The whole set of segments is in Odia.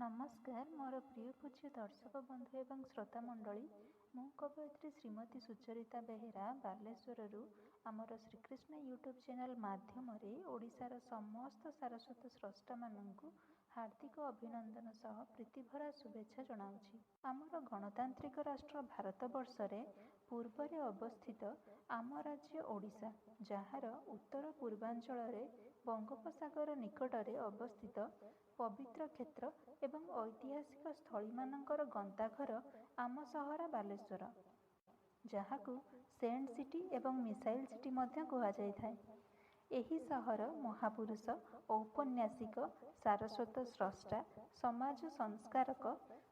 ନମସ୍କାର ମୋର ପ୍ରିୟ ପୂଜ୍ୟ ଦର୍ଶକ ବନ୍ଧୁ ଏବଂ ଶ୍ରୋତା ମଣ୍ଡଳୀ। ମୁଁ କବୟିତ୍ରୀ ଶ୍ରୀମତୀ ସୁଚରିତା ବେହେରା ବାଲେଶ୍ୱରରୁ ଆମର ଶ୍ରୀକୃଷ୍ଣ ୟୁଟ୍ୟୁବ୍ ଚ୍ୟାନେଲ୍ ମାଧ୍ୟମରେ ଓଡ଼ିଶାର ସମସ୍ତ ସାରସ୍ୱତ ସ୍ରଷ୍ଟାମାନଙ୍କୁ ହାର୍ଦ୍ଦିକ ଅଭିନନ୍ଦନ ସହ ପ୍ରୀତିଭରା ଶୁଭେଚ୍ଛା ଜଣାଉଛି। ଆମର ଗଣତାନ୍ତ୍ରିକ ରାଷ୍ଟ୍ର ଭାରତବର୍ଷରେ ପୂର୍ବରେ ଅବସ୍ଥିତ ଆମ ରାଜ୍ୟ ଓଡ଼ିଶା, ଯାହାର ଉତ୍ତର ପୂର୍ବାଞ୍ଚଳରେ ବଙ୍ଗୋପସାଗର ନିକଟରେ ଅବସ୍ଥିତ ପବିତ୍ର କ୍ଷେତ୍ର ଏବଂ ଐତିହାସିକ ସ୍ଥଳୀମାନଙ୍କର ଗନ୍ତାଘର ଆମ ସହର ବାଲେଶ୍ୱର, ଯାହାକୁ ସେଣ୍ଟ ସିଟି ଏବଂ ମିସାଇଲ୍ ସିଟି ମଧ୍ୟ କୁହାଯାଇଥାଏ। ଏହି ସହର ମହାପୁରୁଷ, ଔପନ୍ୟାସିକ, ସାରସ୍ୱତ ସ୍ରଷ୍ଟା, ସମାଜ ସଂସ୍କାରକ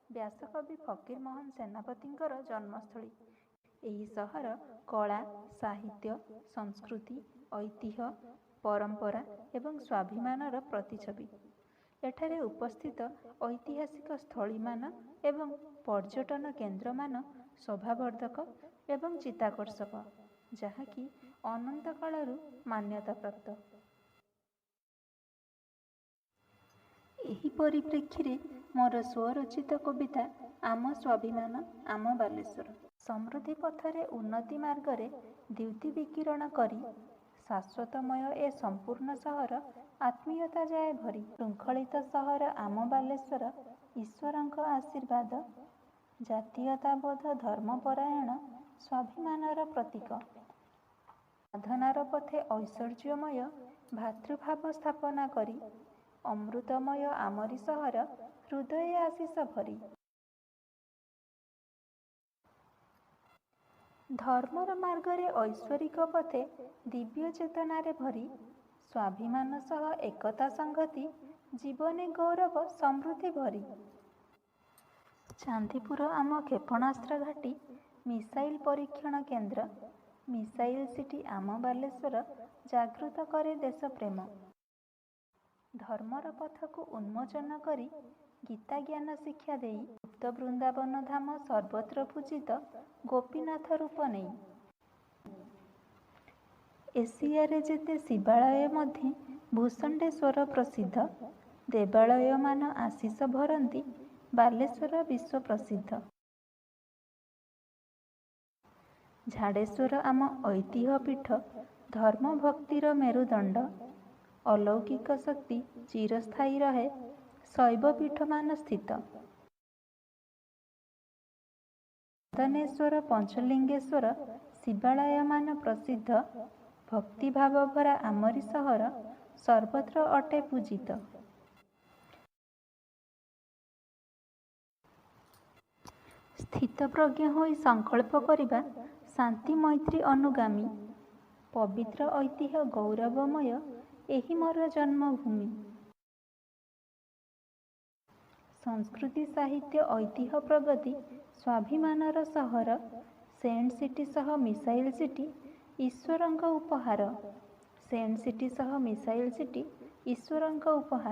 ବ୍ୟାସକବି ଫକୀରମୋହନ ସେନାପତିଙ୍କର ଜନ୍ମସ୍ଥଳୀ। ଏହି ସହର କଳା, ସାହିତ୍ୟ, ସଂସ୍କୃତି, ଐତିହ୍ୟ, ପରମ୍ପରା ଏବଂ ସ୍ୱାଭିମାନର ପ୍ରତିଛବି। ଏଠାରେ ଉପସ୍ଥିତ ଐତିହାସିକ ସ୍ଥଳୀମାନ ଏବଂ ପର୍ଯ୍ୟଟନ କେନ୍ଦ୍ରମାନ ଶୋଭାବର୍ଦ୍ଧକ ଏବଂ ଚିତ୍ତାକର୍ଷକ, ଯାହାକି ଅନନ୍ତ କାଳରୁ ମାନ୍ୟତାପ୍ରାପ୍ତ। ଏହି ପରିପ୍ରେକ୍ଷୀରେ ମୋର ସ୍ୱରଚିତ କବିତା ଆମ ସ୍ୱାଭିମାନ ଆମ ବାଲେଶ୍ୱର। ସମୃଦ୍ଧି ପଥରେ ଉନ୍ନତି ମାର୍ଗରେ ଦ୍ୟୁତି ବିକିରଣ କରି, ଶାଶ୍ୱତମୟ ଏ ସମ୍ପୂର୍ଣ୍ଣ ସହର ଆତ୍ମୀୟତା ଯାଏ ଭରି। ଶୃଙ୍ଖଳିତ ସହର ଆମ ବାଲେଶ୍ୱର ଈଶ୍ୱରଙ୍କ ଆଶୀର୍ବାଦ, ଜାତୀୟତାବୋଧ ଧର୍ମପରାୟଣ ସ୍ୱାଭିମାନର ପ୍ରତୀକ। ସାଧନାର ପଥେ ଐଶ୍ୱର୍ଯ୍ୟମୟ ଭ୍ରାତୃଭାବ ସ୍ଥାପନା କରି, ଅମୃତମୟ ଆମରି ସହର ହୃଦୟେ ଆଶିଷ ଭରି। ଧର୍ମର ମାର୍ଗରେ ଐଶ୍ୱରିକ ପଥେ ଦିବ୍ୟ ଚେତନାରେ ଭରି, ସ୍ୱାଭିମାନ ସହ ଏକତା ସଂହତି ଜୀବନେ ଗୌରବ ସମୃଦ୍ଧି ଭରି। ଚାନ୍ଦିପୁର ଆମ କ୍ଷେପଣାସ୍ତ୍ର ଘାଟି, ମିସାଇଲ୍ ପରୀକ୍ଷଣ କେନ୍ଦ୍ର, ମିସାଇଲ୍ ସିଟି ଆମ ବାଲେଶ୍ୱର ଜାଗୃତ କରେ ଦେଶପ୍ରେମ। ଧର୍ମର ପଥକୁ ଉନ୍ମୋଚନ କରି ଗୀତା ଜ୍ଞାନ ଶିକ୍ଷା ଦେଇ, ଗୁପ୍ତ ବୃନ୍ଦାବନ ଧାମ ସର୍ବତ୍ର ପୂଜିତ ଗୋପୀନାଥ ରୂପ ନେଇ। ଏସିଆରେ ଯେତେ ଶିବାଳୟ ମଧ୍ୟେ ଭୂଷଣ୍ଡେଶ୍ୱର ପ୍ରସିଦ୍ଧ, ଦେବାଳୟମାନ ଆଶିଷ ଭରନ୍ତି ବାଲେଶ୍ୱର ବିଶ୍ୱ ପ୍ରସିଦ୍ଧ। ଝାଡ଼େଶ୍ୱର ଆମ ଐତିହ୍ୟ ପୀଠ ଧର୍ମଭକ୍ତିର ମେରୁଦଣ୍ଡ, ଅଲୌକିକ ଶକ୍ତି ଚିରସ୍ଥାୟୀ ରହେ ଶୈବପୀଠମାନ ସ୍ଥିତ। ଚନ୍ଦନେଶ୍ୱର ପଞ୍ଚଲିଙ୍ଗେଶ୍ୱର ଶିବାଳୟମାନ ପ୍ରସିଦ୍ଧ, ଭକ୍ତିଭାବଭରା ଆମରି ସହର ସର୍ବତ୍ର ଅଟେ ପୂଜିତ। ସ୍ଥିତପ୍ରଜ୍ଞ ହୋଇ ସଂକଳ୍ପ କରିବା ଶାନ୍ତି ମୈତ୍ରୀ ଅନୁଗାମୀ, ପବିତ୍ର ଐତିହ୍ୟ ଗୌରବମୟ ଏହି ମୋର ଜନ୍ମଭୂମି। ସଂସ୍କୃତି ସାହିତ୍ୟ ଐତିହ୍ୟ ପ୍ରଗତି ସ୍ୱାଭିମାନର ସହର, ସେଣ୍ଟ ସିଟି ସହ ମିସାଇଲ୍ ସିଟି ଈଶ୍ୱରଙ୍କ ଉପହାର, ସେଣ୍ଟ ସିଟି ସହ ମିସାଇଲ୍ ସିଟି ଈଶ୍ୱରଙ୍କ ଉପହାର।